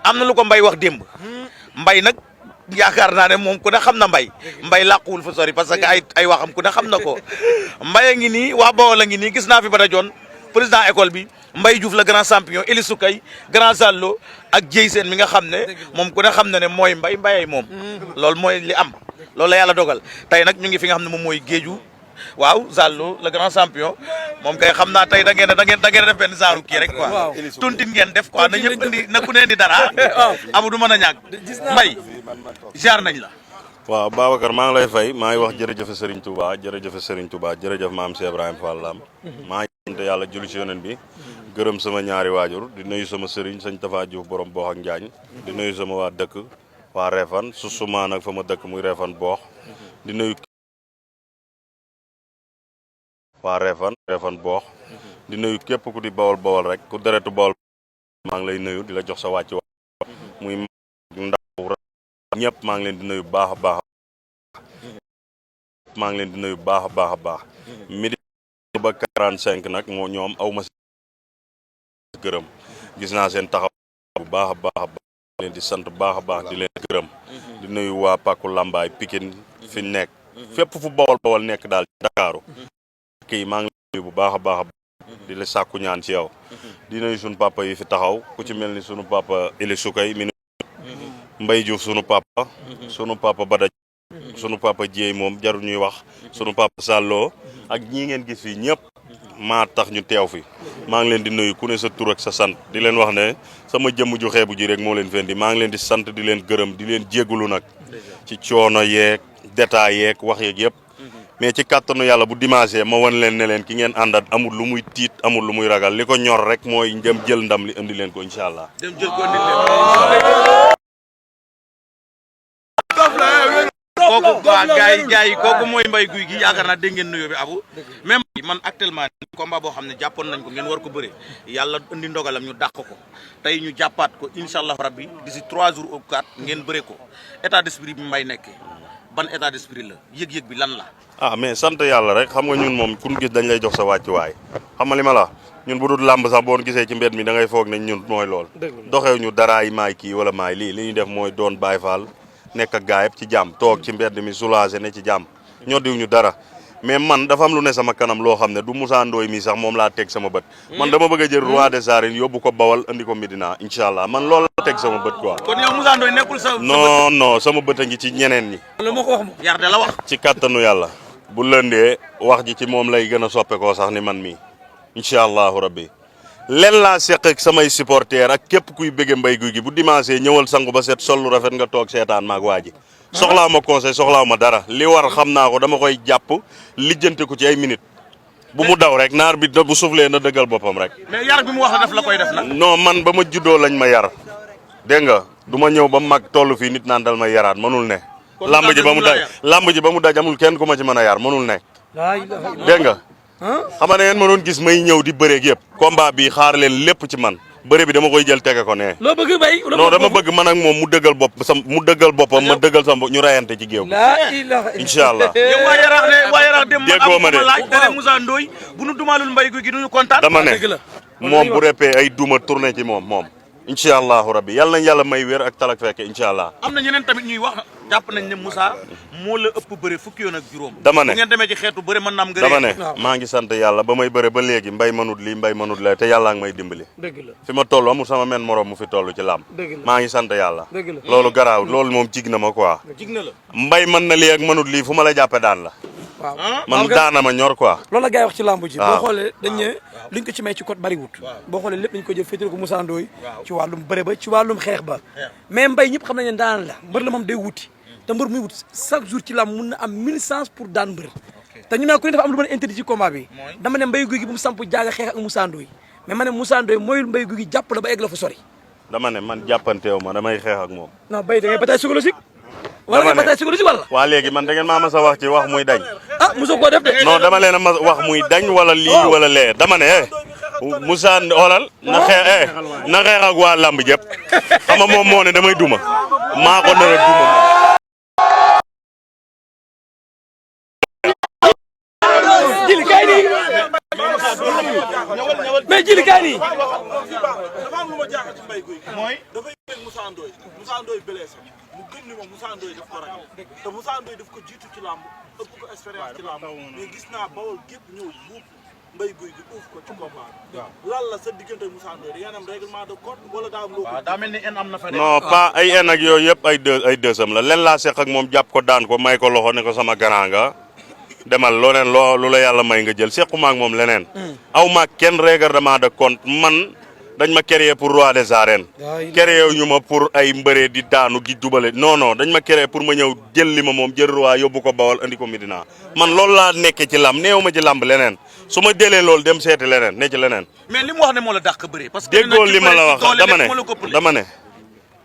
am na lu ko mbay wax démb mbay nag yaakaar naa ne moom ku ne xam na mbay làquwul fa sori parce que ay waxam ku ne xam na ko mbay a ngi nii waa Bawol a ngi nii gis naa fi Bada Dione président école bi Mbaye Diouf la grand champion Elisou Kay grand Zallo ak Dieye Sène mi nga xam ne moom ku ne xam na ne mooy mbayay moom loolu mooy li am loolu la yàlla dogal tey nag ñu ngi fi nga xam ne moom mooy géeju waaw Zallo le grand champion moom kay xam naa tey da ngeen def benn genre kii rek quoi tuntin ngeen def quoi na ñëpp indi na ku ne di dara amu du mën a ñàkk Mbaye jaar nañ la. waaw Babacar maa ngi lay fay maa ngi wax jërëjëf Serigne Touba jërëjëf Serigne Touba jërëjëf maam Cheikh Ibrahima Fall Lam maa ngi sant yàlla julli ci yonent bi gërëm sama ñaari waajur di nuyu sama Serigne sëñ Tafa Diouf borom boox ak Njaañ di nuyu sama waa dëkk waa Réfane susuma nag fa ma dëkk muy Réfane boox di nuyu waa Réfane boox di nuyu képp ku di bawol rek ku deretu bawol maa ngi lay nuyu di la jox sa wàcc muy ndaw ñëpp maa ngi leen di nuyu baax a baax maa ngi leen di nuyu baax a baax midi ba 45 nag moo ñoom aw ma gërëm gis naa seen taxaw bu baax a baax leen di sant baax a baax di leen gërëm di nuyu waa Pàkku Lambaay Pikine fi nekk fépp fu bawol nekk daal Dakaaru kii maa ngi leen di nuyu bu baax a baax di la sàkku ñaan ci yow di nuyu sunu papa yi fi taxaw ku ci mel ni sunu papa Elisou Kay mi Mbaye Diouf sunu papa Bada sunu papa Dieye moom jarul ñuy wax sunu papa Sallo ak ñii ngeen gis fii ñëpp maa tax ñu teew fi maa ngi leen di nuyu ku ne sa tur ak sa sant di leen wax ne sama jëmm ju xeebu ji rek moo leen fendi maa ngi leen di sant di leen gërëm di leen jégalu nag ci coono yeeg détail yeeg wax yeeg yëpp mais ci kàttanu yàlla bu dimanche ma wan leen ne leen ki ngeen àndat amul lu muy tiit amul lu muy ragal li ko ñor rek mooy dem jël ndam li indi leen ko incha allah. dem jël ko indi leen kooku waa gars yi kooku mooy Mbaye Gouy Gui yaakaar naa dégg ngeen nuyoo bi abu même man actuellement combat boo xam ne jàppoon nañ ko ngeen war ko bëre yàlla indi ndogalam ñu dàq ko tey ñu jàppaat ko incha allah rabbi d'ici 3 jours ou 4 ngeen bëre ko état d'esprit bi Mbaye nekkee ban état d'esprit la yëg-yëg bi lan la. mais sant yàlla rek xam nga ñun moom ku ñu gis dañ lay jox sa wàccuwaay xam nga li ma la ñun bu dul làmb sax boo gisee ci mbedd mi da ngay foog ne ñun mooy lool doxew ñu daraay maay kii wala maay lii li ñuy def mooy doon Baay Faal nekk ak gaa yëpp ci jàmm toog ci mbedd mi soulagé ne ci jàmm ñoo diw ñu dara mais man dafa am lu ne sama kanam loo xam ne du Moussa Ndoye mi sax moom laa teg sama bët man dama bëgg a jël roi des arènes yóbbu ko Bawal andi ko Medina incha allah man loolu la teg sama bët quoi. kon yow Moussa Ndoye nekkul sa. non sama bët a ngi ci ñeneen ñi. la ma ko wax yar de la wax. ci kattanu yàlla bu lëndee wax ji ci moom lay gën a soppeekoo sax ni man mii incha allahu rabbi leen laa seq ak samay supporters ak képp kuy bëgge Mbaye Gouy Gui bu dimanche ñëwal sangu ba set sol lu rafet nga toog seetaan maag waa ji soxlaa ma conseil soxlaa ma dara li war xam naa ko dama koy jàpp lijjante ko ci ay minutes bu mu daw rek naar bi bu suuflee na dëggal boppam rek. mais yar bi mu wax daf la koy def nag. non man ba ma juddoo lañ ma yar dégg nga du ma ñëw ba mag toll fii nit naan dal ma yaraat mënul ne. lamb ji ba mu daj amul kenn ku ma ci mën a yar mënul ne. dégg nga. xam nga da ngeen ma doon gis may ñëw di bëreeg yëpp. combat bi xaar leen lépp ci man. bëre bi dama koy jël tege ko ne. loo bëgg bay non dama bëgg man ak moom mu dëggal boppam ma dëggal sama ñu rayante ci géew bi. incha allah. yow waa Yaraax dem déggoo ma de laaj dara Moussa Ndoye bu nu dumaalul Mbaye Gouy Gui duñu kontaan. dama ne moom bu repee ay duma tourné ci moom. incha allahu rabbi yàlla nañ yàlla may wér ak talak fekke incha allah. am na ñeneen tamit ñuy wax jàpp nañ ne Moussa moo la ëpp bëre fukki yoon ak juróom. dama ne bu ngeen demee ci xeetu bëre mën naam nga dama ne maa ngi sant yàlla ba may bëre ba léegi mbay mënut lii mbay mënut la te yàlla ngi may dimbali. dëgg la fi ma toll amul sama men morom mu fi toll ci làmb. dëgg la maa ngi sant yàlla. dëgg la loolu garaaw loolu moom jig na ma quoi. jig na la mbay mën na lii ak mënut lii fu ma la jàppe daan la. waaw man daana ma ñor quoi. loolu la gars yi wax ci lamb ji. waaw boo xoolee dañ ne liñ ko ci may ci code bariwut. boo xoolee lépp dañ ko jël féetale ko Moussa Ndoye ci wàllum bëre ba ci wàllum xeex ba. mais mbay ñëpp xam nañ ne daan la mbër la moom day wuti te mbër muy wut chaque jour ci lamb mun na am 1000 chance pour daan mbër te ñu naan ku ne dafa am lu mën a interdit ci combat bi dama ne Mbaye Gouy Gui bu mu samp jaaga xeex ak Moussa Ndoye mais ma ne Moussa Ndoye mooyul Mbaye Gouy Gui jàpp la ba egg la fa sori. dama ne man jàppanteewu ma damay xeex ak moom. non bay da ngay bataille psychologique. wala nga bataille psychologique wala. waa léegi man da ngeen maa mas a wax ci wax muy dañ. mosoo koo def de. non dama leen a mas wax muy dañ wala lii wala lee dama ne Moussa xoolal na xeex ak waa lamb jëpp xam nga moom moo ne damay duma maa ko nar a duma moom. jili kaay nii mais jili kaay nii. mooy dafay Moussa Moussa Ndoye blessé mu gëm ni moom Moussa Ndoye daf ko ragal te Moussa Ndoye daf ko jiitu ci làmb ëpp ko expérience ci làmb mais gis naa Bawol gépp ñëw buub Mbaye Gouye Gui uuf ko ci combat lan la sa diggante Moussa Ndoye da ngeen am règlement de compte wala daa am loo waaw daa mel ni en am na fa non pas ay en ak yooyu yëpp ay dësam la len laa seq ak moom jàpp ko daan ko may ko loxo ne ko sama grand nga demal loo leen lu la yàlla may nga jël sequma ak moom leneen aw ma kenn règlement de compte man dañ ma créé pour roi des arènes créé ñu ma pour ay mbëree di daanu di dubale non non dañ ma créé pour ma ñëw jël li ma moom jël roi yóbbu ko Bawol andi ko Medina man loolu laa nekkee ci lamb néew ma ci lamb leneen su ma jëlee loolu dem seeti leneen ne ci leneen. mais li mu wax ne moo la dàq bëri parce que déggoo li ma la wax dama ne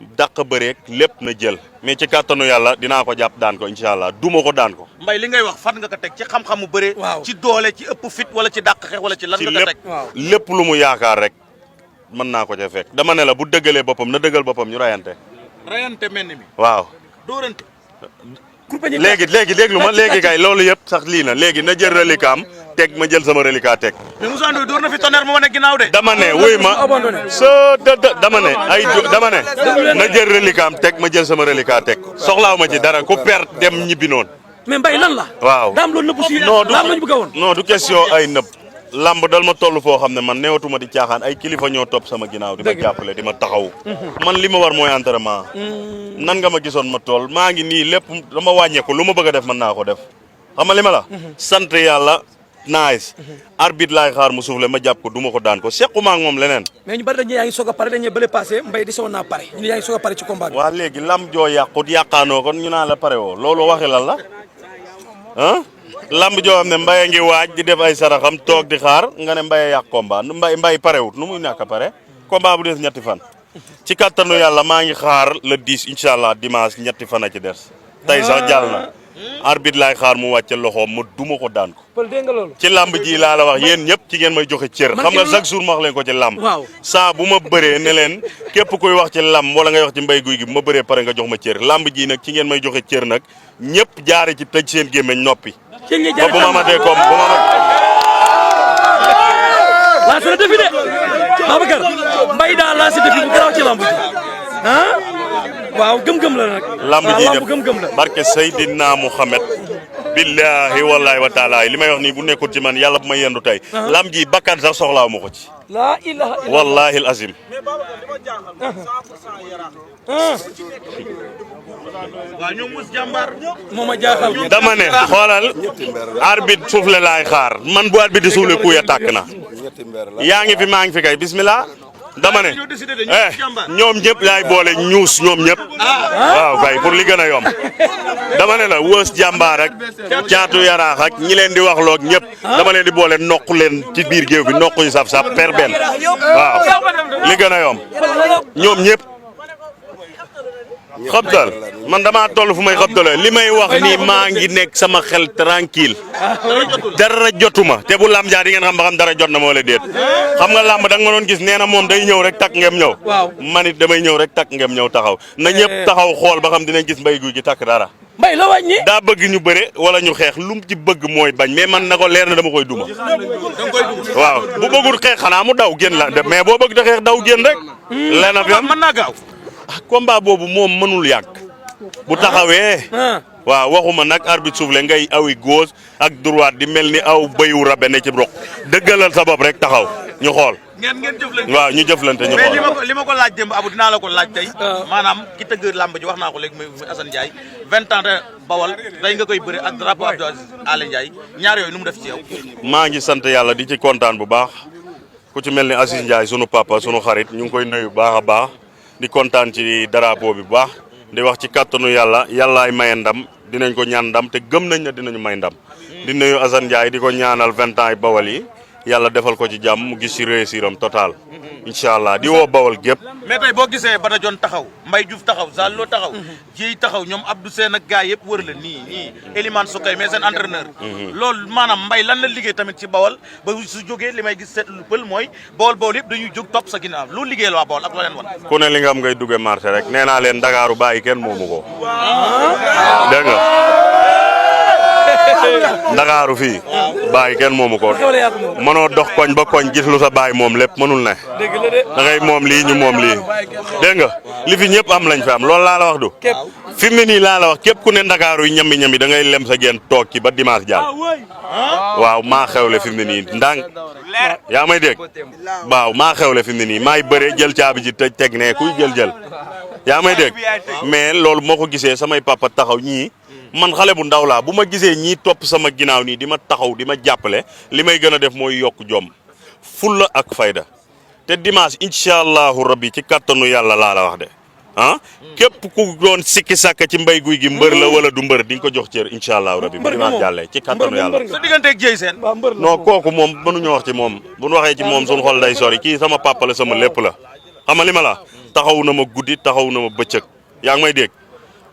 dàq bëreek lépp na jël mais ci kàttanu yàlla dinaa ko jàpp daan ko incha allah duma ko daan ko. Mbaye li ngay wax fan nga ko teg ci xam-xamu bëre. ci doole ci ëpp fit wala ci dàq xeex wala ci lan nga ko teg. lépp lu mu yaakaar rek mën naa ko ca fekk dama ne la bu dëggalee boppam na dëggal boppam ñu rayante. rayante mel ni mi. waaw. dóorante. léegi déglu ma léegi kay loolu yëpp sax lii na léegi na jël reliquat teg ma jël sama reliquat teg. mais Moussa Ndoye door na fi tonnerre mu wane ginnaaw de. dama ne wuy ma dama ne na jël reliquat teg ma jël sama reliquat teg soxlaaw ma ci dara ku perte dem ñibbi noonu. mais Mbaye lan la. waaw daam loolu nëbb si daam lañu bëgg a woon. non du question ay nëbb. lamb dal ma toll foo xam ne man neewatuma di caaxaan ay kilifa ñoo topp sama ginnaaw di ma jàppale di ma taxaw man li ma war mooy entraînement nan nga ma gisoon ma toll maa ngi nii lépp dama wàññeeku lu ma bëgg a def mën naa ko def xam nga li ma la sant yàlla nice arbitre laay xaar mu soufflé ma jàpp ko du ma ko daan ko sequma ak moom leneen mais ñu bari dañu yaa ngi soog a pare dañu bële passé Mbaye di soog naa pare ñu yaa ngi soog a pare ci combat bi waa léegi lamb joo yàqut yàqaanoo kon ñu naa la pare woo loolu waxi lan la ah lamb joo xam ne Mbaye ngi waaj di def ay saraxam toog di xaar nga ne Mbaye yàq combat Mbaye parewut nu muy ñàkk a pare combat bu des ñetti fan ci kattanu yàlla maa ngi xaar le 10 incha allah dimanche ñetti fan a ci des tey sax jàll na arbitre laay xaar mu wàcce loxoom ma duma ko daan ko pël dégg nga loolu ci lamb ji laa la wax yéen ñëpp ci ngeen may joxe cër xam nga chaque jour ma wax leen ko ci lamb saa bu ma bëree ne leen képp kuy wax ci lamb wala ngay wax ci Mbaye Gouye Gui bu ma bëree pare nga jox ma cër lamb ji nag ci ngeen may joxe cër nag ñëpp jaare ci tëj seen gémmeñ noppi ba bu ma matee comme bu ma lancé na défi de Babacar Mbaye daal lancé défi bu garaaw ci lamb ji ah waaw gëm-gëm la nag lamb ji def gëm-gëm la barke Seydina Mouhamed billahi wallahi wa taala li may wax nii bu nekkul ci man yàlla bu ma yendu tey lamb ji bakkan sax soxlaaw ma ko ci la ilaha illallah wallahi al azim mais Babacar li ma jaaxal 100% Yaraax waaw ñoom mos jàmbaar. moo ma jaaxal dama ne xoolal arbitre soufflé laay xaar man bu arbitre di soufflé ku ya tàkk na yaa ngi fi maa ngi fi kay bismillah dama ne ñoom ñëpp laay boole ñuus ñoom ñëpp waaw kay pour li gën a yomb dama ne la wës jàmbaar ak caatu yaraax ak ñi leen di wax loog ñëpp dama leen di boole nokk leen ci biir géew bi nokk yu saf-saf per benn waaw li gën a yomb ñoom ñëpp xabdal man damaa toll fu may xabdale li may wax nii maa ngi nekk sama xel tranquille dara jotuma te bu lamb jaa di ngeen xam ba xam dara jot na moo la déet xam nga lamb da nga ma doon gis nee na moom day ñëw rek takk ngem ñëw man it damay ñëw rek takk ngem ñëw taxaw na ñëpp taxaw xool ba xam dinañ gis Mbaye Gouye Gui takk dara Mbaye la wàññi daa bëgg ñu bëre wala ñu xeex lu mu ci bëgg mooy bañ mais man na ko leer na dama koy duma waaw bu bëggul xeex xanaa mu daw génn la mais boo bëgg da xeex daw génn rek leena fi am mën naa gaaw combat boobu moom mënul yàgg bu taxawee waaw waxuma nag arbitre soufflé ngay awi gauche ak droite di mel ni aw bëyu rabe ne ci roq dëggalal sa bopp rek taxaw ñu xool ngeen jëflante waaw ñu jëflante ñu mais xool li ma ko laaj démb Abou dinaa la ko laaj tey maanaam ki tëgg làmb ji wax naa ko léegi muy Assane Ndiaye 20 ans de Bawal tey nga koy bëre ak drapeau Abdou Aziz Aly Ndiaye ñaar yooyu nu mu def ci yow maa ngi sant yàlla di ci kontaan bu baax ku ci mel ni Aziz Ndiaye sunu papa sunu xarit ñu ngi koy nuyu baax a baax di kontaan ci drapeau bi bu baax di wax ci kàttanu yàlla yàllaay maye ndam dinañ ko ñaan ndam te gëm nañ ne dinañu may ndam di nuyu Assane Ndiaye di ko ñaanal 20 ans yi Bawal yi yàlla defal ko ci jàmm mu gis ci réussir am total incha allah di woo Bawal gépp mais tey boo gisee Bada Dione taxaw Mbaye Diouf taxaw Zallo taxaw Dieye taxaw ñoom Abdou Sène ak gars yëpp wër la nii Elimane Sokay mais seen entraîneur loolu maanaam Mbaye lan la liggéey tamit ci Bawal ba su jógee li may gis seet lu pël mooy Bawal yëpp dañuy jóg topp sa ginnaaw loolu liggéeyal waa Bawal ak la leen wan ku ne li nga am ngay duggee marché rek nee naa leen Ndakaaru bàyyi kenn moomu ko dégg nga Ndakaaru fii bàyyi kenn moomu ko xewle yaa ko moom. mënoo dox koñ ba koñ gis lu sa baay moom lépp mënul ne dëgg la de. da ngay moom lii ñu moom lii dégg nga li fi ñëpp am lañ fi am loolu laa la wax du képp. fi mu ne nii laa la wax képp ku ne Ndakaaru yi ñami da ngay lem sa geen toog ci ba dimanche jàll waaw maa xewle fi mu ne nii ndànk yaa may dégg waaw maa xewle fi mu ne nii maay bëre jël caabi ji tëj teg ne kuy jël yaa may dégg mais loolu moo ko gisee samay papa taxaw ñii man xale bu ndaw laa bu ma gisee ñii topp sama ginnaaw nii di ma taxaw di ma jàppale li may gën a def mooy yokk jom fulla ak fayda te dimanche incha allahu rabbi ci kattanu yàlla laa la wax de ah képp ku doon sikki sàkk ci mbay guy gi mbër la wala du mbër di nga ko jox cër incha allahu rabbi bu dimanche jàllee ci kattanu yàlla sa digganteeg Dieye Sène. waaw mbër la non kooku moom mënuñu wax ci moom bu ñu waxee ci moom suñu xol day sori kii sama papa la sama lépp la xam nga li ma la taxaw na ma guddi taxaw na ma bëccëg yaa ngi may dégg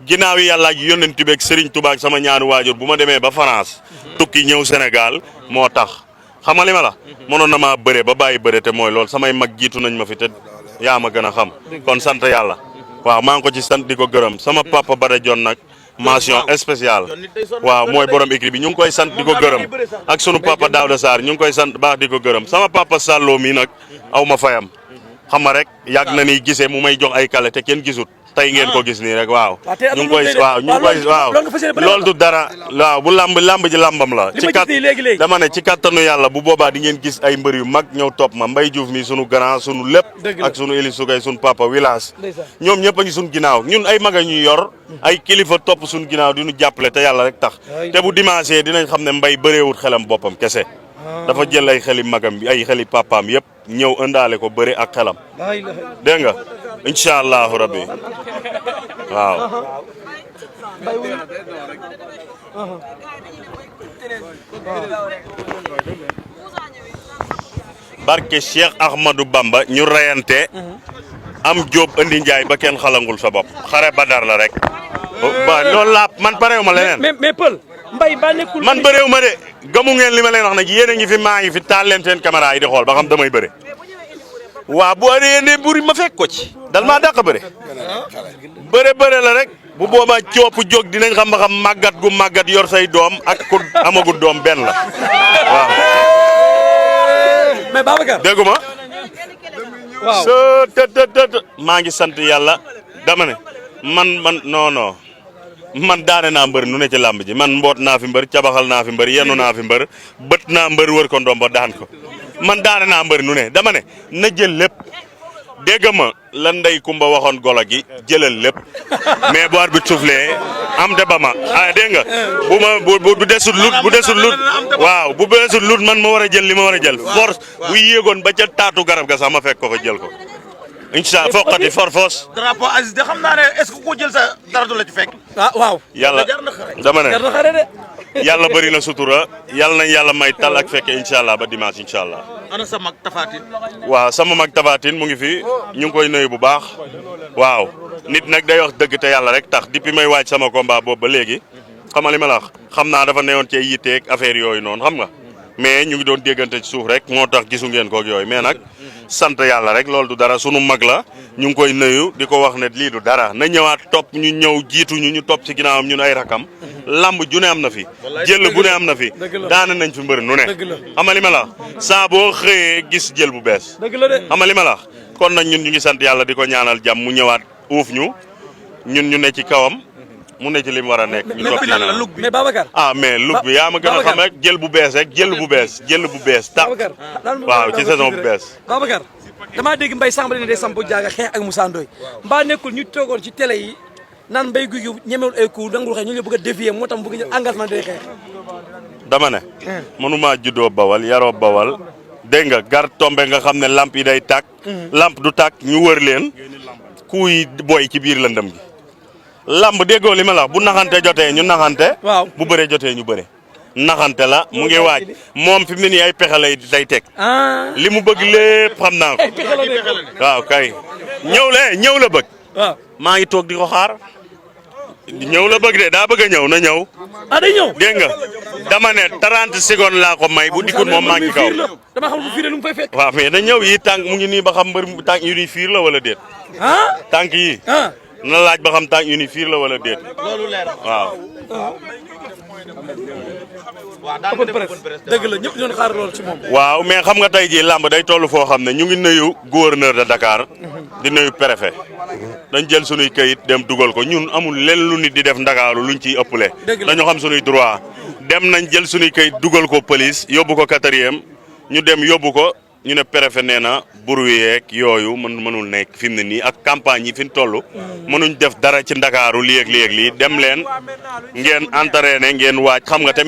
ginnaaw yi yàlla ak yonent bi ak Serigne Touba ak sama ñaanu waajur bu ma demee ba France tukki ñëw Sénégal moo tax xam nga li ma la mënoon na maa bëre ba bàyyi bëre te mooy loolu samay mag jiitu nañ ma fi te yaa ma gën a xam kon sant yàlla waaw maa ngi ko ci sant di ko gërëm sama papa Bada Dione nag mention spéciale waaw mooy borom écrit bi ñu ngi koy sant di ko gërëm ak sunu papa Daouda Sarr ñu ngi koy sant baax di ko gërëm sama papa Sallo mi nag aw ma fayam xam nga rek yàgg na ni gisee mu may jox ay kale te kenn gisut tey ngeen ko gis nii rek waaw ñu ngi koy waaw loolu du dara waaw bu lamb ji lambam la ci kat dama ne ci kattanu yàlla bu boobaa di ngeen gis ay mbër yu mag ñëw topp ma Mbaye Diouf mi sunu grand sunu lépp ak sunu Eli Sugay sunu papa village ñoom ñëpp a ngi sunu ginnaaw ñun ay mag a ñuy yor ay kilifa topp sunu ginnaaw di ñu jàppale te yàlla rek tax te bu dimanche dinañ xam ne Mbaye bëreewut xelam boppam kese dafa jël ay xeli magam bi ay xeli papaam yëpp ñëw ëndaale ko bëre ak xelam dégg nga incha allahu rabbi waaw barke Cheikh Ahmadou Bamba ñu reyante am Jóob andi njaay ba kenn xalangul sa bopp xare Badar la rek ba loolu laa man pareewu ma leneen mais Pël Mbaye ba nekkul man bëreewu ma de gamu ngeen li ma leen wax nag yéen a ngi fi maa ngi fi taal leen seen caméra yi di xool ba xam damay bëre waaw bu aree ne buri ma fekk ko ci dal maa dàq bëre la rek bu boobaa coop jóg dinañ xam ba xam màggat gu màggat yor say doom ak ku amagul doom benn la waaw. mais Babacar déggu ma. waaw maa ngi sant yàlla dama ne man non man daane naa mbër nu ne ci làmb ji man mboot naa fi mbër cabaxal naa fi mbër yennu naa fi mbër bët naa mbër wër ko ndomba daan ko man daane naa mbër nu ne dama ne na jël lépp dégg ma la ndey kumba waxoon golo gi jëlal lépp mais bu arbitre soufflé am de ba ma ah dégg nga bu desul lut waaw bu desul lut man ma war a jël li ma war a jël force bu yéegoon ba ca taatu garab ga sax ma fekk ko jël ko incha allah foqati force. drapeau Aziz de xam naa ne est-ce que ko jël sa dara du la ci fekk. ah waaw. yàlla dama ne jar na xare de. yàlla bëri na sutura yàlla nañ yàlla may tal ak fekke incha allah ba dimanche incha allah. ana sa mag Tafatine. waaw sama mag Tafatine mu ngi fi ñu ngi koy nuyu bu baax waaw nit nag day wax dëgg te yàlla rek tax depuis may waaj sama combat boobu ba léegi xam nga li ma la wax xam naa dafa newoon ci yitteeg affaire yooyu noonu xam nga mais ñu ngi doon déggante ci suuf rek moo tax gisu ngeen koog yooyu mais nag sant yàlla rek loolu du dara sunu mag la ñu ngi koy nuyu di ko wax ne lii du dara na ñëwaat topp ñu ñëw jiituñu ñu topp ci ginnaawam ñun ay rakam lamb ju ne am na fi jël bu ne am na fi daana nañ fi mbër nu ne xam nga li ma la saa boo xëyee gis jël bu bees xam nga li ma la kon nag ñun ñu ngi sant yàlla di ko ñaanal jàmm mu ñëwaat uuf ñu ñun ñu ne ci kawam mu ne ci li mu war a nekk ñu topp ci ginnaaw mais Babacar mais lug bi yaa ma gën a xam rek jël bu bees rek jël bu bees ta waaw ci saison bu bees Babacar damaa dégg Mbaye Samba ne day samp jaaga xeex ak Moussa Ndoye mbaa nekkul ñu toogoon ci télé yi naan Mbaye Gouye Gui ñemewul ay coup dangul xeex ñu ngi bëgg a dévier moo tax bëgg ñu engagement day xeex dama ne mënumaa juddoo bawal yaroo bawal dégg nga gar tombe nga xam ne lamp yi day tàkk lamp du tàkk ñu wër leen kuy booy ci biir lëndëm gi lamb déggoo li ma la bu naxante jotee ñu naxante bu bëree jotee ñu bëre naxante la mu ngi waaj moom fi mu ne nii ay pexe lay day teg li mu bëgg lépp xam naa ko waaw kay ñëw la bëgg maa ngi toog di ko xaar ñëw la bëgg de daa bëgg a ñëw na ñëw day ñëw dégg nga dama ne 30 secondes laa ko may bu dikkut moom maa ngi kaw dama xam bu fiiree lu mu fay fekk waaw mais na ñëw yi tànk mu ngi nii ba xam mbër tànk yu di fiir la wala déet tànk yi na laaj ba xam tànk unifié la wala déet. loolu leer waaw. waaw daan open press dëgg la ñëpp ñoon xaar loolu ci moom. waaw mais xam nga tey jii làmb day toll foo xam ne ñu ngi nuyu gouverneur de Dakar di nuyu préfet dañ jël sunuy kayit dem dugal ko ñun amul leen lu nit di def ndakaaru luñ ciy ëppale. dañu xam sunuy droit dem nañ jël sunuy kayit dugal ko police yóbbu ko 4e ñu dem yóbbu ko ñu ne préfet nee na bruit yeeg yooyu mënul nekk fi mu ne nii ak campagne yi fi mu toll mënuñ def dara ci ndakaaru lii dem leen ngeen entraîné ngeen waaj xam nga te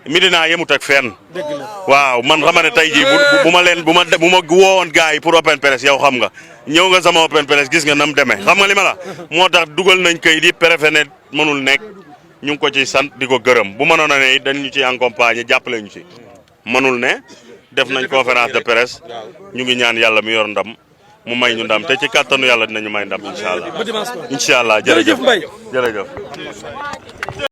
Médina yemut ak fenn. waaw man xam ne tey jii bu ma woowoon gars yi pour open press yow xam nga ñëw nga sama open press gis nga nam demee xam nga li ma la moo tax dugal nañ kayit yi préfet ne mënul nekk ñu ngi ko ci sant di ko gërëm bu mënoon a ne dañ ñu ci accompagner jàppale ñu ci mënul ne def nañ conférence de presse ñu ngi ñaan yàlla mi yor ndam mu may ñu ndam te ci kàttanu yàlla dinañu may ndam incha allah. ba dimanche quoi. incha allah jërëjëf Mbaye jërëjëf.